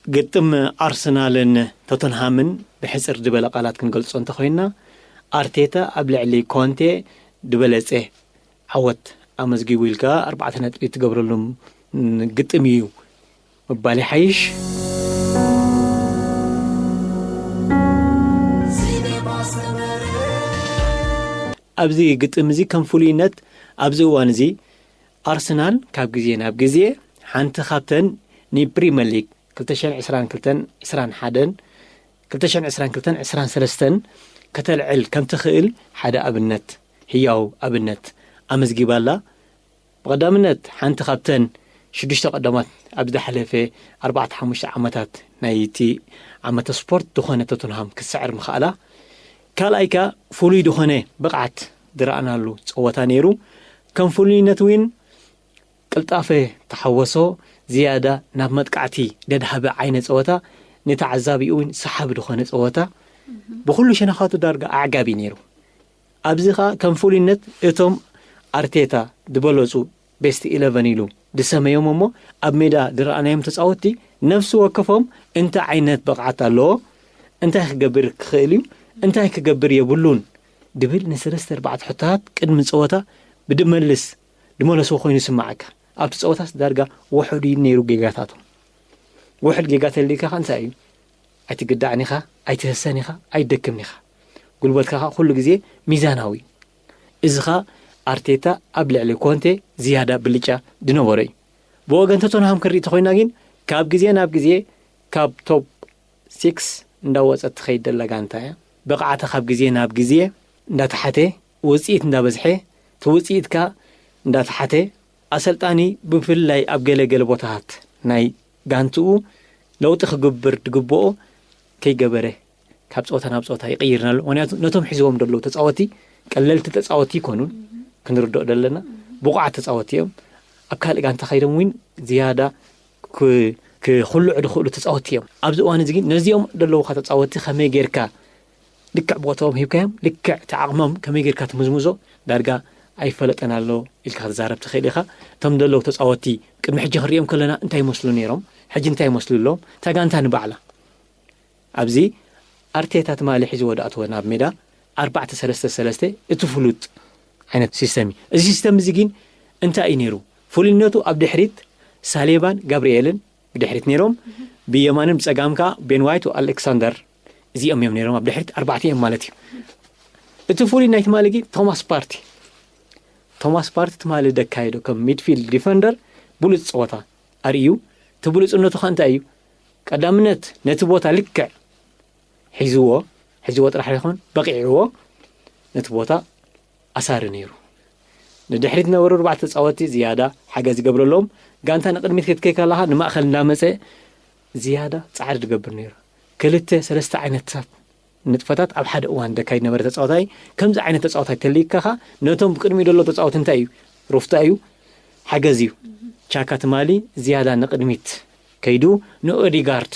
ግጥም ኣርሰናልን ቶተንሃምን ብሕጽር ዝበለ ቃላት ክንገልጾ እንተኾይና፣ ኣርቴታ ኣብ ልዕሊ ኮንቴ ዝበለጸ ዓወት ኣመዝጊቡ ኢልካ ኣርባዕተ ነጥቢ ትገብረሉ ግጥም እዩ ምባል ይሓይሽ። ኣብዚ ግጥም እዚ ከም ፍሉይነት ኣብዚ እዋን እዚ ኣርሰናል ካብ ግዜ ናብ ግዜ ሓንቲ ካብተን ንፕሪመር ሊግ ክልተ ሽሕን ዕስራን ክልተን ዕስራን ሓደን ክልተ ሽሕን ዕስራን ክልተን ዕስራን ሰለስተን ከተልዕል ከም ትኽእል ሓደ ኣብነት፣ ህያው ኣብነት ኣመዝጊባ ኣላ። ብቐዳምነት ሓንቲ ካብተን ሽዱሽተ ቀዳማት ኣብ ዝሓለፈ ኣርባዕተ ሓሙሽተ ዓመታት ናይቲ ዓመተ ስፖርት ዝኾነ ቶተንሃም ክትስዕር ምኽኣላ፣ ካልኣይ ከኣ ፍሉይ ዝኾነ ብቕዓት ዝረኣናሉ ጸወታ ነይሩ። ከም ፍሉይነት እውን ቅልጣፈ ተሓወሶ ዝያዳ ናብ መጥቃዕቲ ደድሃበ ዓይነት ጸወታ፣ ንተዓዛቢኡ እውን ሰሓቢ ዝኾነ ጸወታ፣ ብኹሉ ሸነኻቱ ዳርጋ ኣዕጋቢ ነይሩ። ኣብዚ ኸኣ ከም ፍሉይነት እቶም ኣርቴታ ዝበለጹ ቤስት ኢለቨን ኢሉ ዝሰመዮም እሞ ኣብ ሜዳ ዝረኣናዮም ተጻወትቲ ነፍሲ ወከፎም እንታይ ዓይነት ብቕዓት ኣለዎ፣ እንታይ ክገብር ክኽእል እዩ፣ እንታይ ክገብር የብሉን ድብል ንሰለስተ ኣርባዕተ ሕቶታት ቅድሚ ጸወታ ብድመልስ ድመለስዎ ኮይኑ ይስምዓካ። ኣብቲ ጸወታስ ዳርጋ ውሑድ እዩ ነይሩ ጌጋታቶም። ውሑድ ጌጋ ተልዩካ ከ እንታይ እዩ? ኣይትግዳዕን ኢኻ፣ ኣይትህሰን ኢኻ፣ ኣይትደክምን ኢኻ። ጉልበትካ ከኣ ኩሉ ግዜ ሚዛናዊ እዩ። እዚ ኸኣ ኣርቴታ ኣብ ልዕሊ ኮንቴ ዝያዳ ብልጫ ዝነበሮ እዩ። ብወገን ቶተንሃም ክንርኢ ተኾይና ግን ካብ ግዜ ናብ ግዜ ካብ ቶፕ ሲክስ እንዳወጸት ትኸይድ ደላ ጋንታ እያ። ብቕዓታ ካብ ግዜ ናብ ግዜ እንዳተሓተ፣ ውጽኢት እንዳበዝሐ፣ እቲ ውጽኢት ከኣ እንዳተሓተ፣ ኣሰልጣኒ ብፍላይ ኣብ ገለ ገለ ቦታታት ናይ ጋንትኡ ለውጢ ክግብር ዝግብኦ ከይገበረ ካብ ጸወታ ናብ ጸወታ ይቕይርና ኣሎ። ምኽንያቱ ነቶም ሒዝዎም ዘለዉ ተጻወቲ ቀለልቲ ተጻወቲ ይኮኑን፣ ክንርድኦ ዘለና ብቑዓት ተጻወቲ እዮም። ኣብ ካልእ ጋንታ ከይዶም እውን ዝያዳ ክ-፣ ክኹልዑ ዝኽእሉ ተጻወቲ እዮም። ኣብዚ እዋን እዚ ግን ነዚኦም ዘለዉኻ ተጻወቲ ከመይ ጌርካ ልክዕ ቦታኦም ሂብካዮም፣ ልክዕ እቲ ዓቕሞም ከመይ ጌርካ ትምዝምዞ ዳርጋ ኣይፈለጠን ኣሎ ኢልካ ክትዛረብ ትኽእል ኢኻ። እቶም ዘለዉ ተጻወቲ ቅድሚ ሕጂ ክንሪኦም ከለና እንታይ ይመስሉ ነይሮም፣ ሕጂ እንታይ ይመስሉ ኣለዎም? እታ ጋንታ ንባዕላ ኣብዚ ኣርቴታ ትማሊ ሒዝዎ ዝኣተወ ናብ ሜዳ ኣርባዕተ ሰለስተ ሰለስተ እቲ ፍሉጥ ዓይነት ሲስተም እዩ። እዚ ሲስተም እዚ ግን እንታይ እዩ ነይሩ? ፍሉይነቱ ኣብ ድሕሪት ሳሌባን ጋብርኤልን ብድሕሪት ነይሮም፣ ብየማንን ብጸጋም ከኣ ቤን ዋይት፣ ኣሌክሳንደር፣ እዚኦም እዮም ነይሮም ኣብ ድሕሪት ኣርባዕተ እዮም ማለት እዩ። እቲ ፍሉይ ናይ ትማሊ ግን ቶማስ ፓርቲ፣ ቶማስ ፓርቲ ትማሊ ደካይዶ ከም ሚድፊልድ ዲፈንደር ብሉጽ ጸወታ ኣርእዩ። እቲ ብሉጽነቱ ከ እንታይ እዩ? ቀዳምነት ነቲ ቦታ ልክዕ ሒዝዎ፣ ሒዝዎ ጥራሕ ይኹን በቂዕዎ ነቲ ቦታ ኣሳሪ ነይሩ። ንድሕሪት ዝነበሩ ኣርባዕተ ተጻወትቲ ዝያዳ ሓገዝ ይገብረሎም። ጋንታ ንቕድሚት ክትከይ ከለኻ ንማእኸል እንዳመጸ ዝያዳ ጻዕሪ ዝገብር ነይሩ። ክልተ ሰለስተ ዓይነታት ንጥፈታት ኣብ ሓደ እዋን ደካይ ነበረ ተጻዋታይ። ከምዚ ዓይነት ተጻዋታይ ተልይካኻ ነቶም ብቅድሚኡ ዘሎ ተጻወቲ እንታይ እዩ? ሩፍታ እዩ፣ ሓገዝ እዩ። ቻካ ትማሊ ዝያዳ ንቕድሚት ከይዱ ንኦዲጋርድ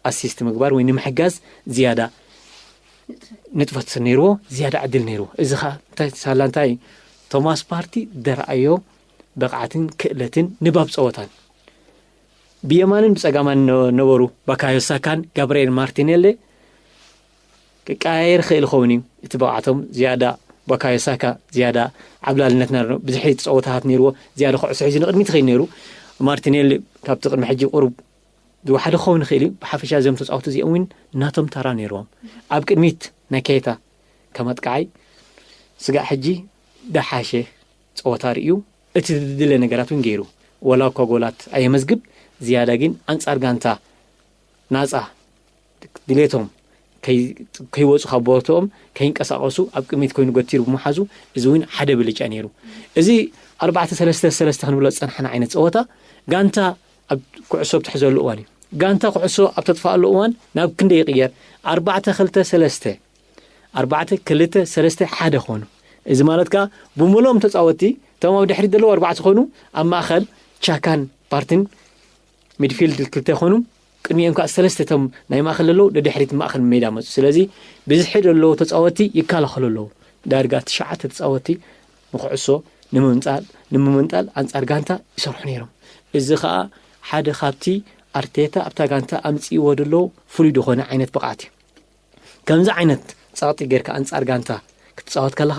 ኣሲስት ምግባር ወይ ንምሕጋዝ ዝያዳ ንጥፈት ነይርዎ፣ ዝያዳ ዕድል ነይርዎ። እዚ ኸኣ እንታይ ሳላ እንታይ ቶማስ ፓርቲ ደረኣዮ ብቕዓትን ክእለትን ንባብ ጸወታን ብየማንን ብጸጋማን ነ-፣ ነበሩ ባካዮ ሳካን ጋብርኤል ማርቲኔሌ ክቀያየር ይኽእል ይኸውን እዩ። እቲ ብቕዓቶም ዝያዳ ባካዮ ሳካ ዝያዳ ዓብላልነት ነይሩ፣ ብዝሒ ጸወታታት ነይርዎ፣ ዝያዳ ኩዕሶ ሒዙ ንቕድሚት ይኸይድ ነይሩ። ማርቲኔሊ ካብቲ ቅድሚ ሕጂ ቁሩብ ዝወሓደ ክኸውን ይኽእል እዩ። ብሓፈሻ እዞም ተጻወቱ እዚኦም እውን ናቶም ተራ ነይርዎም። ኣብ ቅድሚት ናይ ኬታ ከም ኣጥቃዓይ ስጋዕ ሕጂ ደሓሸ ጸወታ ርእዩ። እቲ ዝድለ ነገራት እውን ገይሩ። ወላ እኳ ጎላት ኣየመዝግብ፣ ዝያዳ ግን ኣንጻር ጋንታ ናጻ ድሌቶም ከይ-፣ ከይወጹ ካብ ቦትኦም ከይንቀሳቐሱ ኣብ ቅድሚት ኮይኑ ገቲሩ ብምሓዙ፣ እዚ እውን ሓደ ብልጫ ነይሩ። እዚ ኣርባዕተ ሰለስተ ሰለስተ ክንብሎ ዝጸናሕና ዓይነት ጸወታ፣ ጋንታ ኣብ ኩዕሶ ኣብ ትሕዘሉ እዋን እዩ። ጋንታ ኩዕሶ ኣብ ተጥፋኣሉ እዋን ናብ ክንደይ ይቕየር? ኣርባዕተ ክልተ ሰለስተ፣ ኣርባዕተ ክልተ ሰለስተ ሓደ ኾኑ። እዚ ማለት ከኣ ብምሉኦም ተጻወትቲ፣ እቶም ኣብ ድሕሪት ዘለዉ ኣርባዕተ ኾኑ፣ ኣብ ማእከል ቻካን ፓርቲን ሚድፊልድ ክልተ ኾኑ፣ ቅድሚኦም ከኣ ሰለስተ እቶም ናይ ማእከል ዘለዉ ደድሕሪት ማእከል ሜዳ መጹ። ስለዚ ብዝሒ ዘለዉ ተጻወትቲ ይከላኸሉ ኣለዉ። ዳርጋ ትሽዓተ ተጻወትቲ ንኩዕሶ ንምምንጻል፣ ንምምንጣል ኣንጻር ጋንታ ይሰርሑ ነይሮም። እዚ ከኣ ሓደ ካብቲ ኣርቴታ ኣብታ ጋንታ ኣምፅእዎ ዘሎ ፍሉይ ዝኾነ ዓይነት ብቕዓት እዩ። ከምዚ ዓይነት ጸቕጢ ጌርካ ኣንጻር ጋንታ ክትጻወት ከለኻ፣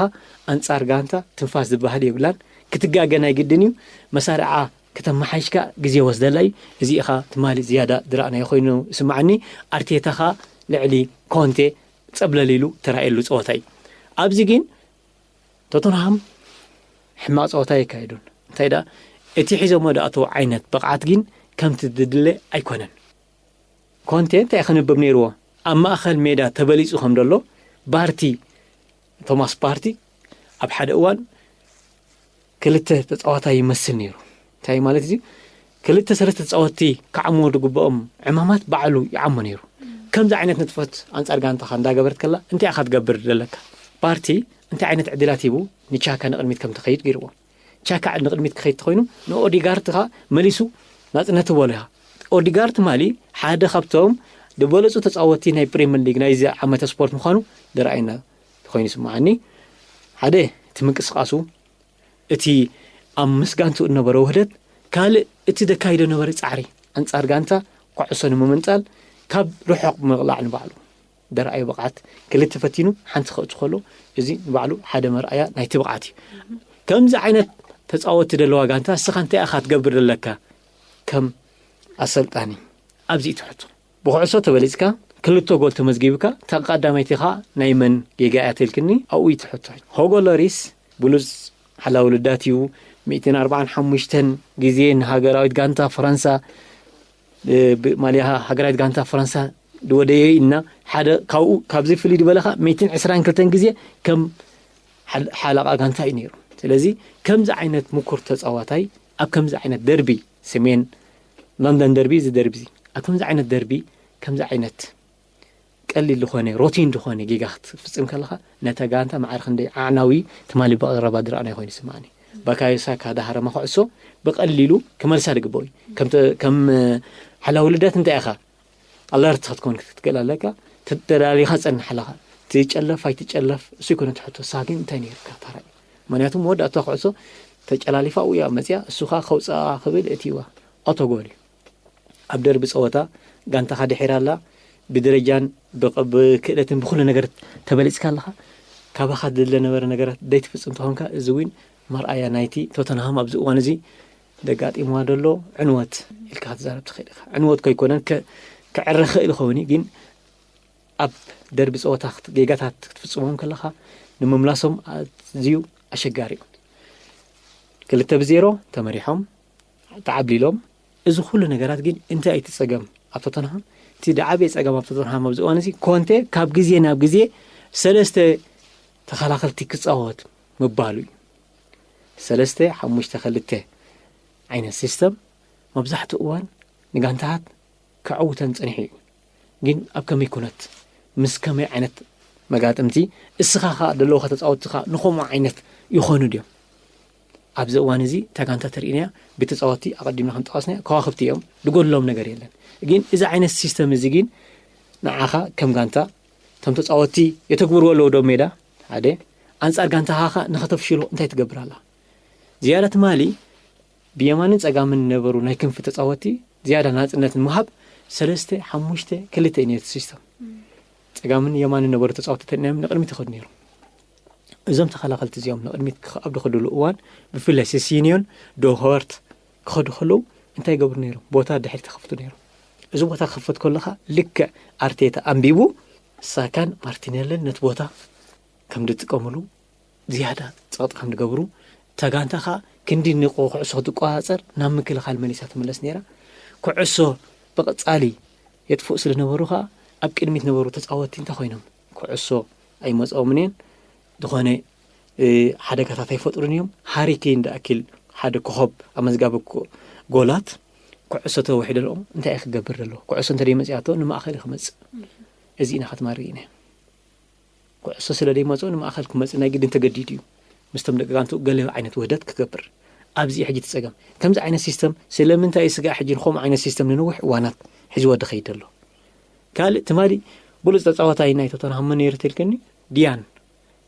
ኣንጻር ጋንታ ትንፋስ ዝበሃል የብላን። ክትጋገ ናይ ግድን እዩ። መሳርዓ ከተመሓይሽካ ግዜ ወስደላ እዩ። እዚ ኢኻ ትማሊ ዝያዳ ዝረኣናዮ ኮይኑ ይስምዓኒ። ኣርቴታ ኸኣ ልዕሊ ኮንቴ ጸብለል ኢሉ ተራእየሉ ጸወታ እዩ። ኣብዚ ግን ቶተንሃም ሕማቕ ጸወታ የካየዱን። እንታይ ደኣ፣ እቲ ሒዞሞ ዝኣተዉ ዓይነት ብቕዓት ግን ከምቲ ዝድለ ኣይኮነን። ኮንቴ እንታይ ክንብብ ነይርዎ? ኣብ ማእኸል ሜዳ ተበሊጹ ከም ዘሎ ባርቲ፣ ቶማስ ፓርቲ ኣብ ሓደ እዋን ክልተ ተጻዋታይ ይመስል ነይሩ። እንታይ ማለት እዚ? ክልተ ሰለስተ ተጻወትቲ ክዓምዎ ዝግብኦም ዕማማት ባዕሉ ይዓሞ ነይሩ። ከምዚ ዓይነት ንጥፈት ኣንጻር ጋንታኻ እንዳገበረት ከላ እንታይ ኢኻ ትገብር ዘለካ? ፓርቲ እንታይ ዓይነት ዕድላት ሂቡ ንቻካ ንቕድሚት ከም ትኸይድ ገይርዎ። ቻካ ንቕድሚት ክኸይድ ተኾይኑ ንኦዲጋርድ ኸኣ መሊሱ ናጽነት ትበሎ ኢኻ። ኦዲጋርድ ማሊ ሓደ ካብቶም ዝበለጹ ተጻወትቲ ናይ ፕሪምየር ሊግ ናይዚ ዓመተ ስፖርት ምዃኑ ዝረኣየና ኮይኑ ይስምዓኒ። ሓደ እቲ ምንቅስቃሱ፣ እቲ ኣብ ምስ ጋንትኡ ዝነበረ ውህደት፣ ካልእ እቲ ዘካይዶ ነበረ ጻዕሪ ኣንጻር ጋንታ ኩዕሶ ንምምንጣል ካብ ርሑቕ ምቕላዕ ንባዕሉ ደርኣዮ ብቕዓት ክልተ ፈቲኑ ሓንቲ ከእቱ ከሎ እዚ ንባዕሉ ሓደ መርኣያ ናይቲ ብቕዓት እዩ። ከምዚ ዓይነት ተጻወትቲ ዘለዋ ጋንታ እስኻ እንታይ ኢኻ ትገብር ዘለካ ከም ኣሰልጣኒ ኣብዚ እዩ ትሕቶ። ብኩዕሶ ተበሊጽካ ክልተ ጎል ተመዝጊብካ እታ ቀዳመይቲ ኸኣ ናይ መን ጌጋ እያ ተልክኒ ኣብኡ እዩ ትሕቶ። ሆጎ ሎሪስ ብሉጽ ሓላዊ ልዳት እዩ። ሚእትን ኣርባዓን ሓሙሽተን ግዜ ንሃገራዊት ጋንታ ፈረንሳ ማልያ ሃገራዊት ጋንታ ፈረንሳ ዝወደየ እና ሓደ ካብኡ ካብዚ ፍልይ ዝበለኻ ሚእትን ዕስራን ክልተን ግዜ ከም ሓለቓ ጋንታ እዩ ነይሩ። ስለዚ ከምዚ ዓይነት ምኩር ተፃዋታይ ኣብ ከምዚ ዓይነት ደርቢ ሰሜን ሎንደን ደርቢ እዚ ደርቢ ኣብ ከምዚ ዓይነት ደርቢ ከምዚ ዓይነት ቀሊል ዝኾነ ሮቲን ዝኾነ ጌጋ ክትፍፅም ከለኻ ነታ ጋንታ ማዕረ ክንደይ ኣዕናዊ ትማሊ ብቐረባ ዝረኣናዮ ኮይኑ ይስምዓኒ። ባካዮ ሳካ ዳሃረማ ኩዕሶ ብቐሊሉ ክመልሳ ዝግበኦ እዩ። ከም ሓላዊ ልደት እንታይ ኢኻ ኣላርት ክትኮን ክትክእል ኣለካ። ተዳሊኻ ጸንሕ ኣለኻ። ትጨለፍ ኣይትጨለፍ እሱ ይኮነ ትሕቶ ሳግን እንታይ ነይርካ ታራይ። ምክንያቱ መወዳእታ ኩዕሶ ተጨላሊፋ ውያ መጽያ እሱ ኸኣ ከውፅኣ ክብል እቲ ይዋ ኦቶጎል እዩ። ኣብ ደርቢ ጸወታ ጋንታኻ ድሒራ ኣላ። ብደረጃን ብቕ- ብክእለትን ብኹሉ ነገር ተበሊጽካ ኣለኻ። ካባኻ ድለ ነበረ ነገራት ደይትፍጽም ተኾንካ እዚ ዊን መርኣያ ናይቲ ቶተንሃም ኣብዚ እዋን እዚ ደጋጢምዋ ደሎ ዕንወት ኢልካ ክትዛረብ ትኽእል ኢኻ። ዕንወት ከይኮነን ከ- ክዕረ ክእል ይኸውን እዩ፣ ግን ኣብ ደርቢ ጸወታ ክት- ጌጋታት ክትፍጽሞም ከለኻ ንምምላሶም ኣዝዩ ኣሸጋሪ እዩ። ክልተ ብዜሮ ተመሪሖም ተዓብሊሎም። እዚ ኩሉ ነገራት ግን እንታይ እቲ ጸገም ኣብ ቶተንሃም? እቲ ዝዓበየ ጸገም ኣብ ቶተንሃም ኣብዚ እዋን እዚ ኮንቴ ካብ ግዜ ናብ ግዜ ሰለስተ ተኸላኸልቲ ክጻወት ምባሉ እዩ። ሰለስተ ሓሙሽተ ክልተ ዓይነት ሲስተም መብዛሕትኡ እዋን ንጋንታታት ከዕውተን ጸኒሑ እዩ። ግን ኣብ ከመይ ኩነት ምስ ከመይ ዓይነት መጋጥምቲ እስኻ ኸኣ ዘለውኻ ተጻወትቲ ኸኣ ንኸምኡ ዓይነት ይኾኑ ድዮም? ኣብዚ እዋን እዚ እታ ጋንታ ተርእይናያ ብተጻወትቲ ኣቐዲምና ከም ጠቐስናዮ ከዋኽብቲ እዮም፣ ዝጎድሎም ነገር የለን። ግን እዚ ዓይነት ሲስተም እዚ ግን ንዓኻ ከም ጋንታ እቶም ተጻወትቲ የተግብርዎ ኣለዉ ዶ ሜዳ ሓደ ኣንጻር ጋንታኻ ኸኣ ንኸተፍሽሎ እንታይ ትገብር ኣላ? ዝያዳ ትማሊ ብየማንን ጸጋምን ዝነበሩ ናይ ክንፊ ተጻወትቲ ዝያዳ ናጽነት ንምሃብ ሰለስተ ሓሙሽተ ክልተ እዩ ነቲ ሲስተም። ጸጋምን የማንን ነበሩ ተጻወትቲ ተናዮም ንቕድሚት ይኸዱ ነይሮም። እዞም ተኸላኸልቲ እዚኦም ንቕድሚት ክኸ- ኣብ ዝኸዱሉ እዋን ብፍላይ ሴሲኒዮን ዶሆርት ክኸዱ ከለዉ እንታይ ይገብሩ ነይሮም? ቦታ ድሕሪት ይኸፍቱ ነይሮም። እዚ ቦታ ክኸፈት ከለኻ ልክዕ ኣርቴታ ኣንቢቡ ሳካን ማርቲኔልን ነቲ ቦታ ከም ዝጥቀምሉ ዝያዳ ጸቕጢ ከም ዝገብሩ እታ ጋንታ ኸኣ ክንዲ ንቑ ኩዕሶ ክትቆጻጸር ናብ ምክልኻል መሊሳ ትምለስ ነይራ። ኩዕሶ ብቐጻሊ የጥፍኡ ስለ ነበሩ ኸኣ ኣብ ቅድሚት ነበሩ ተጻወትቲ እንታይ ኮይኖም ኩዕሶ ኣይመጽኦምን እየን። ዝኾነ ሓደጋታት ኣይፈጥሩን እዮም። ሃሪኬን ዝኣክል ሓደ ኮኸብ ኣመዝጋቢ ጎላት ኩዕሶ ተወሒደልኦም እንታይ እዩ ክገብር ዘለዎ? ኩዕሶ እንተ መጺኣቶ ንማእኸል እዩ ክመጽእ። እዚ ኢና ክትማር ኢና። ኩዕሶ ስለ ዘይመጽኦ ንማእኸል ክመጽእ ናይ ግድን ተገዲዱ እዩ። ምስቶም ደቂ ጋንትኡ ገለ ዓይነት ውህደት ክገብር። ኣብዚ እዩ ሕጂ እቲ ጸገም። ከምዚ ዓይነት ሲስተም ስለምንታይ እዩ ስጋዕ ሕጂ ንኸምኡ ዓይነት ሲስተም ንነዊሕ እዋናት ሒዝዎ ዝኸይድ ዘሎ? ካልእ ትማሊ ብሉጽ ተጻዋታይ ናይ ቶተንሃም መን ነይሩ ተልከኒ? ዲያን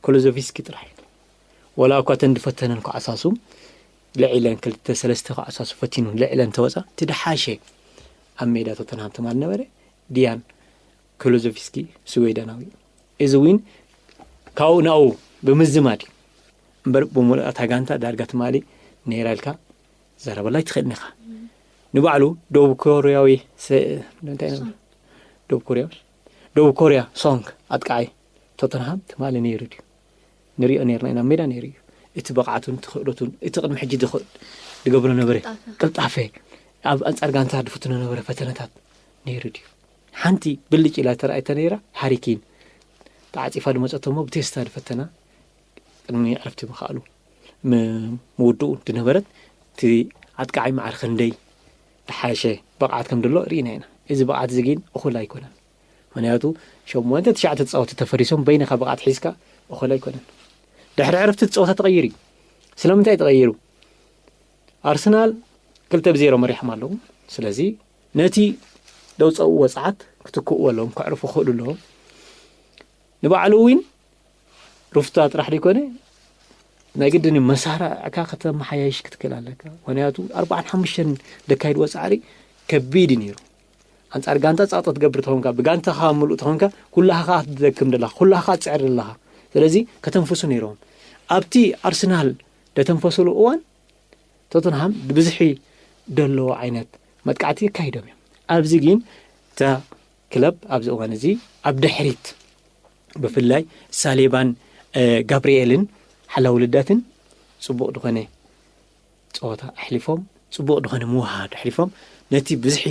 ኮሎዞቪስኪ ጥራሕ እዩ። ወላ እኳ እተን ዝፈተነን ክዓሳሱ ልዒለን ክልተ ሰለስተ ክዓሳሱ ፈቲኑ ልዒለን ተወጻ እቲ ድሓሸ ኣብ ሜዳ ቶተንሃም ትማሊ ነበረ። ዲያን ኩሉዘቭስኪ፣ ስዌደናዊ፣ እዚ ዊን ካብኡ ናብኡ ብምዝማድ እዩ እምበር፣ ብምሉእ እታ ጋንታ ዳርጋ ትማሊ ነይራ ኢልካ ዘረበላ ኣይትኽእልን ኢኻ። ንባዕሉ ደቡብ ኮርያዊ ሰ-፣ እንታይ ነበር? ደቡብ ኮርያ፣ ደቡብ ኮርያ ሶንግ ኣጥቃዓይ ቶተንሃም ትማሊ ነይሩ ድዩ? ንሪኦ ነርና ኢና፣ ሜዳ ነይሩ እዩ። እቲ ብቕዓቱን ትኽእሎቱን፣ እቲ ቅድሚ ሕጂ ዝኽ-፣ ዝገብሮ ነበረ ቅልጣፈ። ቅልጣፈ፣ ኣብ ኣንጻር ጋንታ ዝፍትኖ ነበረ ፈተነታት ነይሩ ድዩ? ሓንቲ ብልጭ ኢላ ተራእየተ ነይራ፣ ሃሪኪን ተዓጺፋ ዝመጸቶ እሞ ብቴስታ ዝፈተና ቅድሚ ዕረፍቲ ምኽኣሉ፣ ም-፣ ምውድኡ ዝነበረት፣ እቲ ኣጥቃዓይ መዓር ክንደይ ዝሓሸ ብቕዓት ከም ዘሎ ርኢና ኢና። እዚ ብቕዓት እዚ ግን እኹል ኣይኮነን። ምኽንያቱ ሸሞንተ ትሽዓተ ተጻወቲ ተፈሪሶም በይንኻ ብቕዓት ሒዝካ እኹል ኣይኮነን። ድሕሪ ዕረፍቲ እቲ ጸወታ ተቐይሩ እዩ። ስለምንታይ ተቐይሩ? ኣርሰናል ክልተ ብዜሮ መሪሖም ኣለዉ። ስለዚ ነቲ ዘውጸእዎ ጸዓት ክትክእዎ ኣለዎም፣ ከዕርፉ ክኽእሉ ኣለዎም። ንባዕሉ እውን ሩፍታ ጥራሕ ዘይኮነ ናይ ግድን መሳርዕካ ከተመሓያይሽ ክትክእል ኣለካ። ምኽንያቱ ኣርባዓን ሓሙሽተን ደካይድዎ ጻዕሪ ከቢድ እዩ ነይሩ። ኣንጻር ጋንታ ጻቕጦ ትገብር ተኾንካ፣ ብጋንታኻ ምሉእ ተኾንካ፣ ኩላኻ ትደክም ዘለኻ፣ ኩላኻ ትጽዕር ዘለኻ። ስለዚ ከተንፍሱ ነይሮም። ኣብቲ ኣርሰናል ደተንፈሱሉ እዋን ቶተንሃም ብብዝሒ ደለዎ ዓይነት መጥቃዕቲ ኣካይዶም እዮም። ኣብዚ ግን እታ ክለብ ኣብዚ እዋን እዚ ኣብ ድሕሪት ብፍላይ ሳሌባን፣ እ፣ ጋብርኤልን ሓላው ልዳትን ጽቡቕ ዝኾነ ጸወታ ኣሕሊፎም፣ ጽቡቕ ዝኾነ ምውሃድ ኣሕሊፎም፣ ነቲ ብዝሒ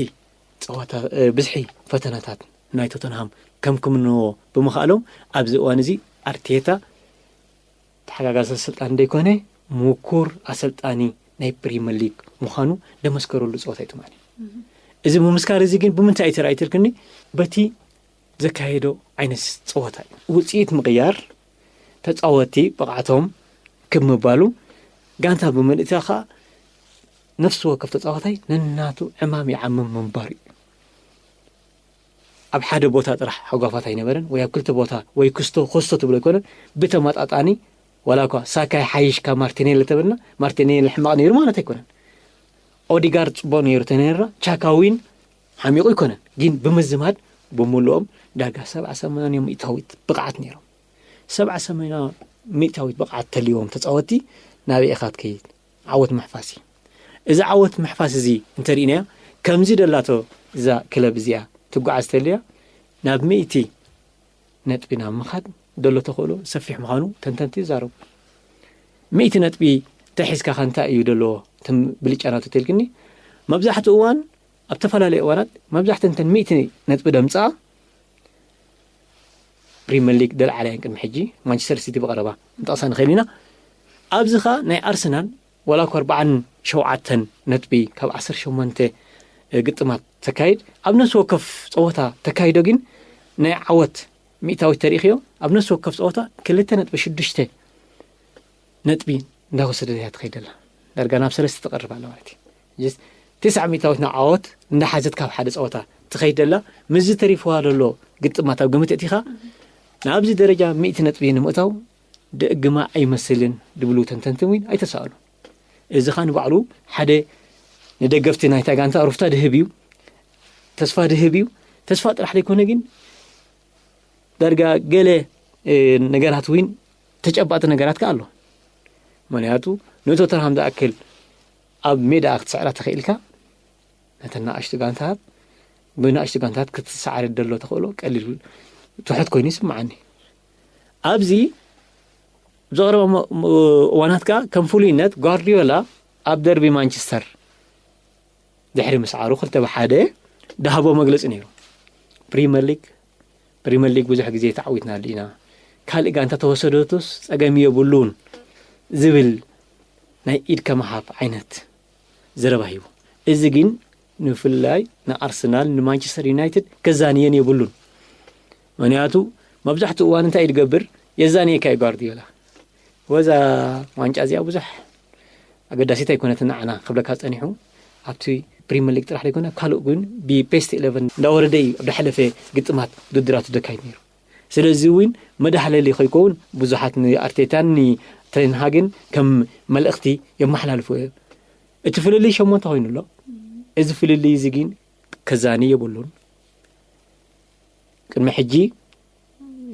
ጸወታ፣ እ፣ ብዝሒ ፈተነታት ናይ ቶተንሃም ከም ክምንዎ ብምኽኣሎም፣ ኣብዚ እዋን እዚ ኣርቴታ ተሓጋጋዚ ኣሰልጣኒ ዘይኮነ፣ ምኩር ኣሰልጣኒ ናይ ፕሪምየር ሊግ ምዃኑ ደመስከረሉ ጸወታ እዩ ትማሊ። እዚ ምምስካር እዚ ግን ብምንታይ እዩ ተራእዩ ትልክኒ? በቲ ዘካየዶ ዓይነት ጸወታ እዩ። ውጽኢት ምቕያር፣ ተጻወትቲ ብቕዓቶም ክብ ምባሉ፣ ጋንታ ብምልእታ ኸኣ ነፍሲ ወከፍ ተጻዋታይ ነናቱ ዕማም ይዓምም ምንባሩ እዩ። ኣብ ሓደ ቦታ ጥራሕ ሃጓፋት ኣይነበረን፣ ወይ ኣብ ክልተ ቦታ ወይ ክስቶ ኮስቶ ትብሎ ኣይኮነን። ብተመጣጣኒ፣ ዋላ እኳ ሳካ ይሓይሽ ካብ ማርቲኔሊ ተበልና፣ ማርቲኔሊ ሕማቕ ነይሩ ማለት ኣይኮነን። ኦዲጋርድ ጽቡቕ ነይሩ ተነይርና፣ ቻካ ዊን ሓሚቑ ኣይኮነን። ግን ብምዝማድ ብምሉኦም ዳርጋ ሰብዓ ሰማንያ ሚእታዊት ብቕዓት ነይሮም። ሰብዓ ሰማንያ ሚእታዊት ብቕዓት ተልዎም ተጻወትቲ ናበይ ኢኻ ትከይድ? ዓወት ምሕፋስ እዩ። እዚ ዓወት ምሕፋስ እዚ እንተሪእናዮ፣ ከምዚ ደላቶ እዛ ክለብ እዚኣ ትጓዓዝ ተልያ፣ ናብ ሚእቲ ነጥቢ ናብ ምኻድ ደሎ ተኽእሎ ሰፊሕ ምዃኑ ተንተንቲ ይዛረቡ። ሚእቲ ነጥቢ ተሒዝካ ከ እንታይ እዩ ደሎ ትም-፣ ብልጫ ናቱ ተልክኒ? መብዛሕትኡ እዋን ኣብ ተፈላለየ እዋናት መብዛሕትኡ እንተን ሚእቲ ነጥቢ ደምጻ ፕሪምየር ሊግ ደልዓልያን ቅድሚ ሕጂ ማንቸስተር ሲቲ ብቐረባ እንጠቕሳ ንኽእል ኢና። ኣብዚ ኸኣ ናይ ኣርሰናል ዋላ እኳ ኣርባዓን ሸውዓተን ነጥቢ ካብ ዓሰርተ ሸሞንተ ግጥማት ተካይድ፣ ኣብ ነፍሲ ወከፍ ጸወታ ተካይዶ ግን ናይ ዓወት ሚእታዊት ተሪእኽዮ፣ ኣብ ነፍሲ ወከፍ ጸወታ ክልተ ነጥቢ ሽዱሽተ ነጥቢ እንዳወሰደት እያ ትኸይድ ዘላ። ዳርጋ ናብ ሰለስተ ትቐርብ ኣላ ማለት እዩ። ጀስት ተስዓ ሚእታዊት ናይ ዓወት እንዳሓዘት ካብ ሓደ ጸወታ ትኸይድ ዘላ፣ ምስዚ ተሪፍዋ ዘሎ ግጥማት ኣብ ግምት ኣእቲኻ ናብዚ ደረጃ ሚእቲ ነጥቢ ንምእታው ደእግማ ኣይመስልን ዝብሉ ተንተንቲ እውን ኣይተሳእሉ። እዚ ኸኣ ንባዕሉ ሓደ ንደገፍቲ ናይታ ጋንታ ሩፍታ ድህብ እዩ፣ ተስፋ ድህብ እዩ። ተስፋ ጥራሕ ዘይኮነ ግን ዳርጋ ገለ፣ እ፣ ነገራት እውን ተጨባጢ ነገራት ከኣ ኣሎ። ምኽንያቱ ንቶተንሃም ዝኣክል ኣብ ሜዳ ክትስዕራ ተኽኢልካ፣ ነተን ንኣሽቱ ጋንታት፣ ብንኣሽቱ ጋንታት ክትሰዓር ደሎ ተኽእሎ ቀሊል ትሑት ኮይኑ ይስምዓኒ። ኣብዚ ብዝቐረበ ሞ-፣ ሞ-፣ እዋናት ከኣ ከም ፍሉይነት ጓርዲዮላ ኣብ ደርቢ ማንቸስተር ድሕሪ ምስዓሩ ክልተ ብሓደ ድሃቦ መግለጺ ነይሩ። ፕሪምየር ሊግ፣ ፕሪምየር ሊግ ብዙሕ ግዜ ተዓዊትናሉ ኢና። ካልእ ጋንታ ተወሰደቱስ ጸገም የብሉን ዝብል ናይ ኢድ ከመሃብ ዓይነት ዘረባ ሂቡ። እዚ ግን ንፍላይ ንኣርሰናል፣ ንማንቸስተር ዩናይትድ ከዛንየን የብሉን። ምኽንያቱ መብዛሕትኡ እዋን እንታይ እዩ ዝገብር? የዛንየካ እዩ ጓርዲዮላ። ወዛ ዋንጫ እዚኣ ብዙሕ ኣገዳሲት ኣይኮነትን ንዓና ክብለካ ጸኒሑ። ኣብቲ ፕሪምየር ሊግ ጥራሕ ዘይኮነ፣ ኣብ ካልእ እውን ብቤስት ኢለቨን እንዳወረደ እዩ ኣብ ዝሓለፈ ግጥማት ውድድራት ዘካይድ ነይሩ። ስለዚ እውን መዳሕለሊ ከይከውን ብዙሓት ንኣርቴታን ንቴንሃግን ከም መልእኽቲ የመሓላልፉ እዮም። እቲ ፍልልይ ሸሞንተ ኮይኑ ኣሎ። እዚ ፍልልይ እዚ ግን ከዛኒ የብሉን። ቅድሚ ሕጂ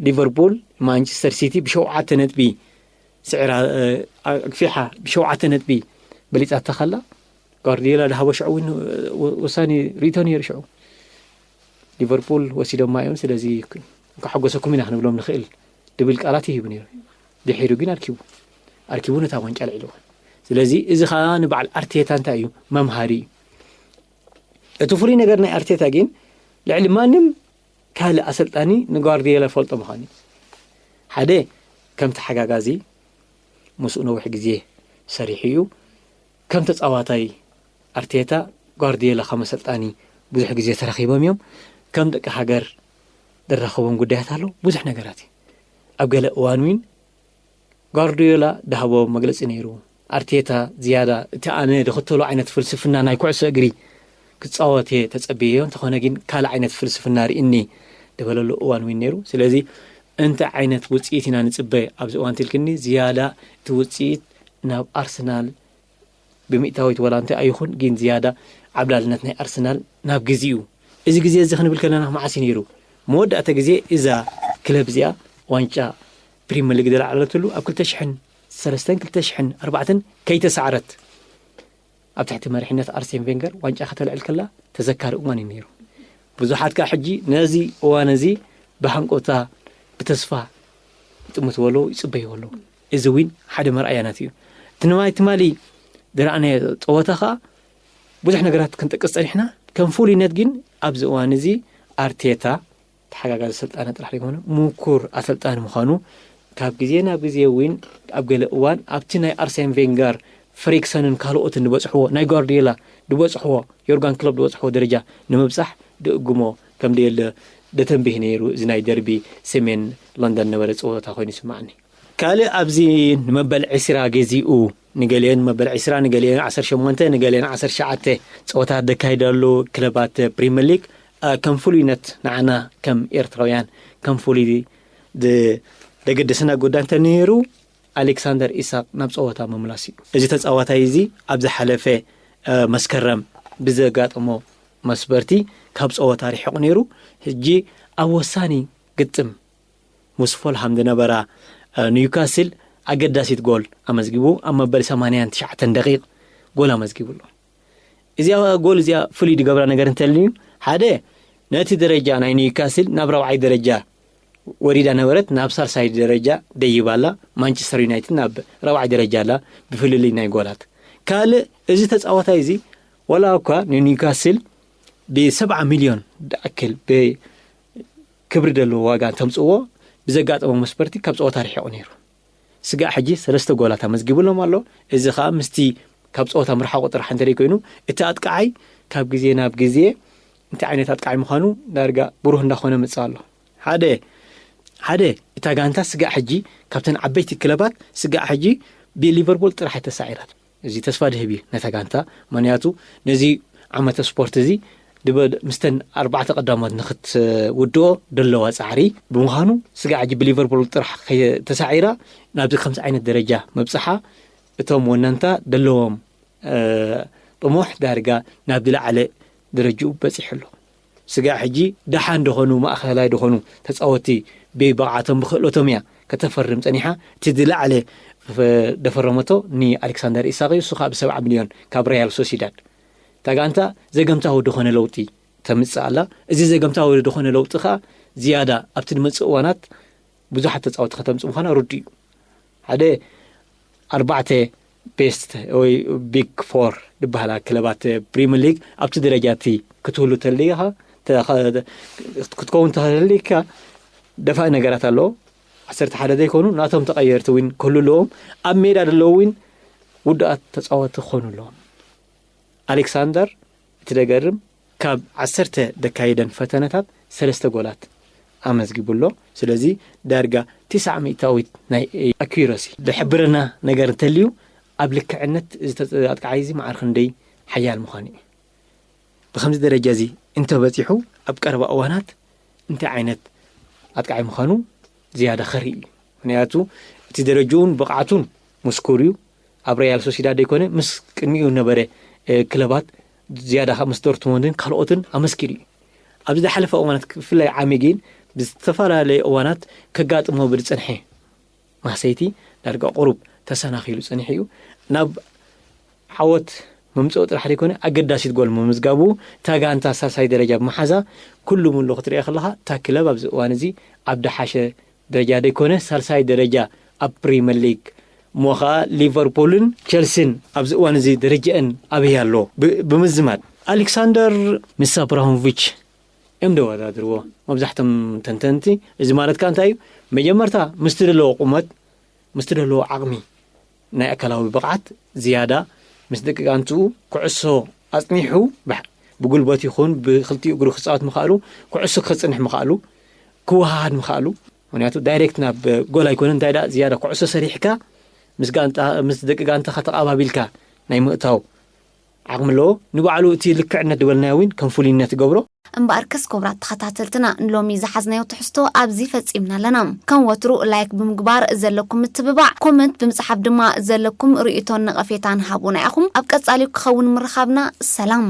ሊቨርፑል ማንቸስተር ሲቲ ብሸውዓተ ነጥቢ ስዕራ ኣግፊሓ ብሸውዓተ ነጥቢ በሊፃታ ከላ፣ ጋርዲዮላ ድሃቦ ሽዑ እውን ወሳኒ ርእቶ ነይሩ። ሽዑ ሊቨርፑል ወሲዶማ እዮም፣ ስለዚ ከሐጎሰኩም ኢና ክንብሎም ንኽእል ድብል ቃላት ይህቡ ነይሩ። ድሒሩ ግን ኣርኪቡ ኣርኪቡ ነታ ዋንጫ ልዕልዎ። ስለዚ እዚ ከዓ ንበዓል ኣርቴታ እንታይ እዩ? መምሃሪ እዩ። እቲ ፍሉይ ነገር ናይ ኣርቴታ ግን ልዕሊ ማንም ካልእ ኣሰልጣኒ ንጓርዲዮላ ፈልጦ ምዃኑ እዩ። ሓደ ከም ተሓጋጋዚ ምስኡ ነዊሕ ግዜ ሰሪሑ እዩ። ከም ተጻዋታይ ኣርቴታ ጓርዲዮላ ከም ኣሰልጣኒ ብዙሕ ግዜ ተራኺቦም እዮም። ከም ደቂ ሃገር ዘራኸቦም ጉዳያት ኣሎ፣ ብዙሕ ነገራት እዩ። ኣብ ገለ እዋን እውን ጓርዲዮላ ድሃቦ መግለጺ ነይሩ። ኣርቴታ ዝያዳ እቲ ኣነ ድኽተሎ ዓይነት ፍልስፍና ናይ ኩዕሶ እግሪ ክጻወት እየ ተጸብየዮ፣ እንተኾነ ግን ካልእ ዓይነት ፍልስፍና ርእኒ ዝበለሉ እዋን እውን ነይሩ። ስለዚ እንታይ ዓይነት ውጽኢት ኢና ንጽበ ኣብዚ እዋን ትልክኒ? ዝያዳ እቲ ውጽኢት ናብ ኣርሰናል ብሚእታዊት ዋላ እንታይ ኣይኹን፣ ግን ዝያዳ ዓብላልነት ናይ ኣርሰናል ናብ ግዜኡ። እዚ ግዜ እዚ ክንብል ከለና መዓስ እዩ ነይሩ? መወዳእታ ግዜ እዛ ክለብ እዚኣ ዋንጫ ፕሪምየር ሊግ ዝለዓለትሉ ኣብ ክልተ ሽሕን ሰለስተን ክልተ ሽሕን ኣርባዕተን ከይተሳዕረት ኣብ ትሕቲ መሪሕነት ኣርሴን ቬንገር ዋንጫ ከተልዕል ከላ ተዘካሪ እዋን እዩ ነይሩ። ብዙሓት ከኣ ሕጂ ነዚ እዋን እዚ ብሃንቆታ ብተስፋ ይጥምትዎ ኣለዉ፣ ይጽበይዎ ኣለዉ። እዚ እውን ሓደ መርኣያነት እዩ። እቲ ንማይ ትማሊ ዝረኣናዮ ጸወታ ከኣ ብዙሕ ነገራት ክንጠቅስ ጸኒሕና። ከም ፍሉይነት ግን ኣብዚ እዋን እዚ ኣርቴታ ተሓጋጋዚ ኣሰልጣኒ ጥራሕ ዘይኮነ ምኩር ኣሰልጣኒ ምዃኑ ካብ ግዜ ናብ ግዜ እውን ኣብ ገለ እዋን ኣብቲ ናይ ኣርሴን ቬንገር፣ ፍሪክሰንን ካልኦትን ዝበጽሕዎ፣ ናይ ጓርዲዮላ ዝበጽሕዎ፣ ዮርጋን ክሎፕ ዝበጽሕዎ ደረጃ ንምብጻሕ ድእግሞ ከም ደየለ ደተንቢህ ነይሩ። እዚ ናይ ደርቢ ሰሜን ለንደን ነበረ ጸወታ ኮይኑ ይስማዓኒ። ካልእ ኣብዚ ንመበል ዕስራ ገዚኡ፣ ንገሊአን መበል ዕስራ፣ ንገሊአን ዓሰርተ ሸሞንተ፣ ንገሊአን ዓሰርተ ትሽዓተ ጸወታት ዘካይዳሉ ክለባት ፕሪምየር ሊግ፣ እ፣ ከም ፍሉይነት ንዓና ከም ኤርትራውያን ከም ፍሉይ ድ-፣ ደገደሰና ጉዳይ እንተነይሩ፣ ኣሌክሳንደር ኢሳቅ ናብ ጸወታ ምምላስ እዩ። እዚ ተጻዋታይ እዚ ኣብ ዝሓለፈ፣ እ፣ መስከረም ብዘጋጠሞ መስበርቲ ካብ ጸወታ ርሒቑ ነይሩ። ሕጂ ኣብ ወሳኒ ግጥም ምስ ፎልሃም ዝነበራ፣ እ፣ ኒውካስል ኣገዳሲት ጎል ኣመዝጊቡ ኣብ መበል ሰማንያን ትሽዓተን ደቂቕ ጎል ኣመዝጊቡ ኣሎ። እዚኣ ጎል እዚኣ ፍሉይ ዝገብራ ነገር እንተልዩ፣ ሓደ ነቲ ደረጃ ናይ ኒውካስል ናብ ራብዓይ ደረጃ ወሪዳ ነበረት፣ ናብ ሳልሳይ ደረጃ ደይባ ኣላ። ማንቸስተር ዩናይትድ ናብ ራብዓይ ደረጃ ኣላ ብፍልልይ ናይ ጎላት። ካልእ እዚ ተጻዋታይ እዚ ዋላ እኳ ንኒውካስል ብሰብዓ ሚልዮን ዝኣክል ብ-፣ ክብሪ ዘለዎ ዋጋ እንተምጽእዎ፣ ብዘጋጠሞ መስበርቲ ካብ ጸወታ ርሒቑ ነይሩ። ስጋዕ ሕጂ ሰለስተ ጎላት ኣመዝጊቡሎም ኣሎ። እዚ ኸኣ ምስቲ ካብ ጸወታ ምርሓቑ ጥራሕ እንተ ዘይኮይኑ፣ እቲ ኣጥቃዓይ ካብ ግዜ ናብ ግዜ እንታይ ዓይነት ኣጥቃዓይ ምዃኑ ዳርጋ ብሩህ እንዳኾነ መጽእ ኣሎ። ሓደ፣ ሓደ እታ ጋንታ ስጋዕ ሕጂ ካብተን ዓበይቲ ክለባት ስጋዕ ሕጂ ብሊቨርፑል ጥራሕ እያ ተሳዒራ። እዚ ተስፋ ድህብ እዩ ነታ ጋንታ። ምኽንያቱ ነዚ ዓመተ ስፖርት እዚ ድበ-፣ ምስተን ኣርባዕተ ቀዳሞት ንኽትውድኦ ደለዋ ጻዕሪ ብምዃኑ፣ ስጋዕ ሕጂ ብሊቨርፑል ጥራሕ ከይ-፣ ተሳዒራ ናብዚ ከምዚ ዓይነት ደረጃ ምብጽሓ፣ እቶም ወነንታ ደለዎም፣ እ፣ ጥሙሕ ዳርጋ ናብ ዝለዓለ ደረጅኡ በጺሑ ኣሎ። ስጋዕ ሕጂ ደሓን ደኾኑ፣ ማእኸላይ ደኾኑ ተጻወትቲ ብብቕዓቶም ብክእለቶም እያ ከተፈርም ጸኒሓ። እቲ ዝለዓለ ፈ-፣ ደፈረመቶ ንኣሌክሳንደር ኢሳቕ እዩ። እሱ ኸኣ ብሰብዓ ሚልዮን ካብ ሪያል ሶሲዳድ። እታ ጋንታ ዘገምታዊ ደኾነ ለውጢ ተምጽእ ኣላ። እዚ ዘገምታዊ ደኾነ ለውጢ ኸኣ ዝያዳ ኣብቲ ዝመጽእ እዋናት ብዙሓት ተጻወትቲ ከተምጽእ ምዃና ርዱእ እዩ። ሓደ ኣርባዕተ ቤስት ወይ ቢግ ፎር ዝበሃላ ክለባት ፕሪምየር ሊግ ኣብቲ ደረጃ እቲ ክትህሉ ተልይኻ፣ ተ-፣ ክትከውን ተልይካ ደፋኢ ነገራት ኣለዎ። ዓሰርተ ሓደ ዘይኮኑ ናቶም ተቐየርቲ እውን ክህሉ ኣለዎም። ኣብ ሜዳ ዘለዉ እውን ውዱኣት ተጻወትቲ ክኾኑ ኣለዎም። ኣሌክሳንደር፣ እቲ ደገርም፣ ካብ ዓሰርተ ደካይደን ፈተነታት ሰለስተ ጎላት ኣመዝጊቡ ኣሎ። ስለዚ ዳርጋ ትስዓ ሚእታዊት ናይ ኣኪረሲ። ዝሕብረና ነገር እንተልዩ፣ ኣብ ልክዕነት እዚ ተጽ-፣ ኣጥቃዓይ እዚ ማዕረ ክንደይ ሓያል ምዃኑ እዩ። ብኸምዚ ደረጃ እዚ እንተበጺሑ፣ ኣብ ቀረባ እዋናት እንታይ ዓይነት ኣጥቃዓይ ምዃኑ ዝያዳ ከርኢ እዩ። ምኽንያቱ እቲ ደረጅኡን ብቕዓቱን ምስኩር እዩ። ኣብ ሪያል ሶሲዳድ ዘይኮነ፣ ምስ ቅድሚኡ ነበረ፣ እ፣ ክለባት ዝያዳ ካብ ምስ ዶርትሞንድን ካልኦትን ኣመስኪሩ እዩ። ኣብዚ ዝሓለፈ እዋናት ብፍላይ ዓሚ ግን ብዝተፈላለየ እዋናት ከጋጥሞ ብዝጸንሐ ማህሰይቲ ዳርጋ ቁሩብ ተሰናኺሉ ጸኒሑ እዩ። ናብ ዓወት ምምጽኡ ጥራሕ ዘይኮነ ኣገዳሲት ጎል ምምዝጋቡ እታ ጋንታ ሳልሳይ ደረጃ ብምሓዛ ኩሉ ሙሉ ክትሪኦ ከለኻ እታ ክለብ ኣብዚ እዋን እዚ ኣብ ደሓሸ ደረጃ ዘይኮነ ሳልሳይ ደረጃ ኣብ ፕሪመር ሊግ እሞ ኸዓ ሊቨርፑልን ቸልሲን ኣብዚ እዋን እዚ ደረጃአን ኣበይ ኣሎ ብ- ብምዝማድ ኣሌክሳንደር ምስ ኣብራሆሞቪች እዮም ደወዳድርዎ መብዛሕቶም ተንተንቲ። እዚ ማለት ከዓ እንታይ እዩ? መጀመርታ ምስቲ ዘለዎ ቁመት ምስቲ ዘለዎ ዓቕሚ ናይ ኣካላዊ ብቕዓት ዝያዳ ምስ ደቂ ጋንትኡ ኩዕሶ ኣጽኒሑ ብሕ- ብጉልበት ይኹን ብክልቲኡ እግሩ ክጻወት ምኽኣሉ ኩዕሶ ከጽንሕ ምኽኣሉ ክወሃሃድ ምኽኣሉ ምክንያቱ ዳይሬክት ናብ ጎል ኣይኮነ እንታይ ዳ ዝያዳ ኩዕሶ ሰሪሕካ ምስ ጋንታ ምስ ደቂ ጋንታኻ ተቓባቢልካ ናይ ምእታው ዓቕሚ ኣለዎ። ንባዕሉ እቲ ልክዕነት ዝበልናዮ እውን ከም ፍሉይነት ይገብሮ። እምበኣርከስ ክቡራት ተኸታተልትና ንሎሚ ዝሓዝናዮ ትሕዝቶ ኣብዚ ፈጺምና ኣለና። ከም ወትሩ ላይክ ብምግባር ዘለኩም ምትብባዕ፣ ኮመንት ብምጽሓፍ ድማ ዘለኩም ርእይቶን ነቐፌታን ሃቡና ኢኹም። ኣብ ቀጻሊ ክኸውን ምርኻብና ሰላም።